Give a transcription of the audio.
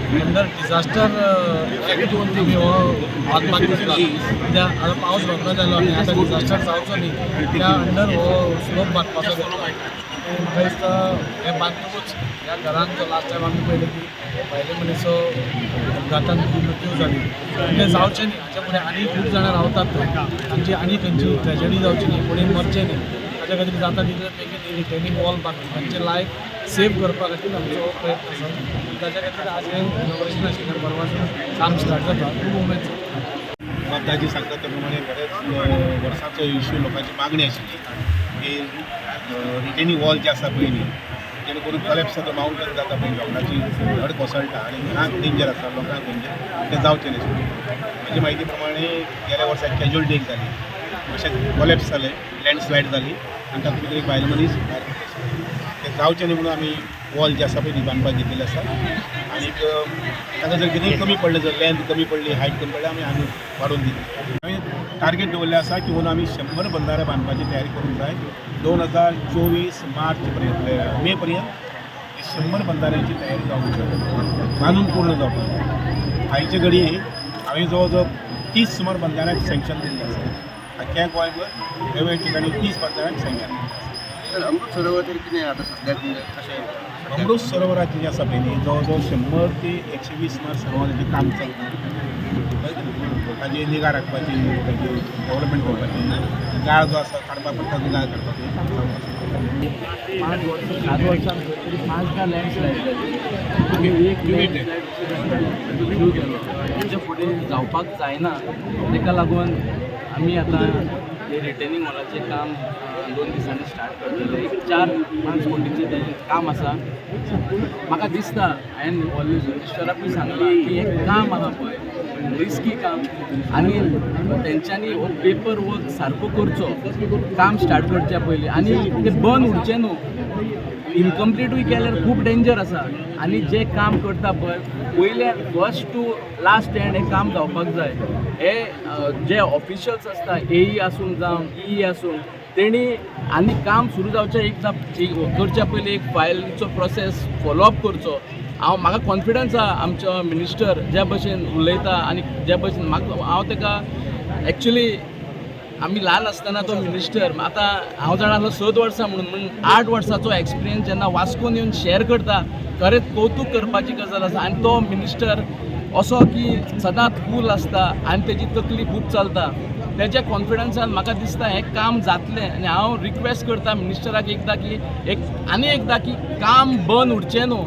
Under disaster आमी हो बांदपाक घेतला, कित्याक आतां पावस रोखडो जालो आनी आतां डिझास्टर जावचो न्ही त्या अंडर हो स्लोप बांदपाचो घेतला. आनी म्हाका दिसता हें बांदतकूच ह्या घरान जो लास्ट टायम आमी पळयलें की भायले मनीसो अपघातान मृत्यू जाली, तें जावचें न्ही. हाच्या फुडें आनी खूब जाणां रावतात थंय, तांची आनी खंयची ट्रेजडी जावची न्ही, कोणी मरचें न्ही, ताच्या खातीर जाता तितले बेगीन रिटेनींग वॉल बांदून तांचे लायफ सेव करपा खातीर आमचो हो प्रयत्न आसा. आनी ताच्या खातीर आज हें इनॉग्रेशन आशिल्लें, परवासून काम स्टार्ट जाता. खूब उमेद जाता. बाबदाजी सांगता त्या प्रमाणे बऱ्याच वर्सांचो इश्यू, लोकांची मागणी आशिल्ली की रिटेनिंग वॉल जे आसा पळय न्ही, जेणे करून कॉलेप्स जाता, माउंटन जाता पळय, लोकांची धड कोसळटा आनी घरांक डेंजर आसा, लोकांक डेंजर, तें जावचें न्ही. म्हजे म्हायती प्रमाणे गेल्या वर्सा कॅज्युअल्टी एक जाली, अशें कॉलेप्स जालें, लँडस्लायड जाली आनी तातूंत भितर एक बायल मनीस भायर पडली. तें जावचें न्ही म्हणून आमी वॉल जे आसा पळय ती बांदपाक घेतिल्लें आसा. आनीक ताका जर कितेंय कमी पडलें, जर लेंथ कमी पडली, हायट कमी पडली, आमी आनी वाडोवन दितले. आमी टार्गेट दवरलें आसा की अंदू आमी 100 बंधारे बांदपाची तयारी करूंक जाय. 2024 मार्च पर्यंत, मे पर्यंत 100 बंधाऱ्यांची तयारी जावंक जाय, बांदून पूर्ण जावपाक जाय. आयचे घडये हांवें जवळ जवळ 30 सुमार बंधाऱ्यांक सँक्शन दिल्लें आसा. आख्ख्या गोंयभर वेगवेगळ्या ठिकाणी 30 बंधाऱ्यांक सँक्शन दिल्लें आसा. तर अमृत सरोवर तरी कितें आतां सद्याक, म्हणजे कशें? अमृत सरोवराचें जें आसा पळय न्ही, जवळ जवळ 100 ते 120 सुमार सरोवराचें काम चलता. ताजी निगा राखपाची, ताजी डेवलपमेंट करपाची, गाळ जो आसा काडपा पडटा तो गाळ काडपाची चालू आसा. 5 वर्सां, 7 वर्सां तरी पांचदां लँडस्लायड जाली आनी एक लँडस्लायड जीव गेलो. तेच्या फुडें जावपाक जायना, ताका लागून आमी आतां हे रिटेनिंग वॉलाचें काम 2 दिसांनी स्टार्ट करतले. एक 4-5 कोटीचें तें काम आसा. म्हाका दिसता, हांवें मिनिस्टराकूय सांगलां की हें काम आहा पळय रिस्की काम आनी तेंच्यांनी हो पेपर वर्क सारको करचो काम स्टार्ट करच्या पयलीं आनी तें बंद उरचें न्हू. इनकम्प्लिटूय केल्यार खूब डेंजर आसा. आनी जें काम करता पळय, पयले फर्स्ट टू लास्ट एंड हें काम जावपाक जाय. हे जे ऑफिशियल्स आसता, एई आसूं जावं ई आसूं, तेणी आनी काम सुरू जावचें एकदां एक करच्या पयलीं एक फायलीचो प्रोसेस फॉलोअप करचो. हांव म्हाका कॉन्फिडन्स आहा, आमचो मिनिस्टर ज्या भशेन उलयता आनी ज्या भशेन म्हाका, हांव ताका एक्चुली आमी ल्हान आसतना तो मिनिस्टर, आतां हांव जाणा आसलो 7 वर्सां म्हणून, म्हणून 8 वर्साचो एक्सपिरियन्स जेन्ना वास्कोन येवन शेअर करता, खरेंच कौतूक करपाची गजाल आसा. आनी तो मिनिस्टर असो की सदांच कूल आसता आनी तेजी तकली खूब चलता. तेज्या कॉन्फिडन्सान म्हाका दिसता हें काम जातलें. आनी हांव रिक्वेस्ट करता मिनिस्टराक एकदां की एक आनी एकदां की काम बंद उरचें न्हू.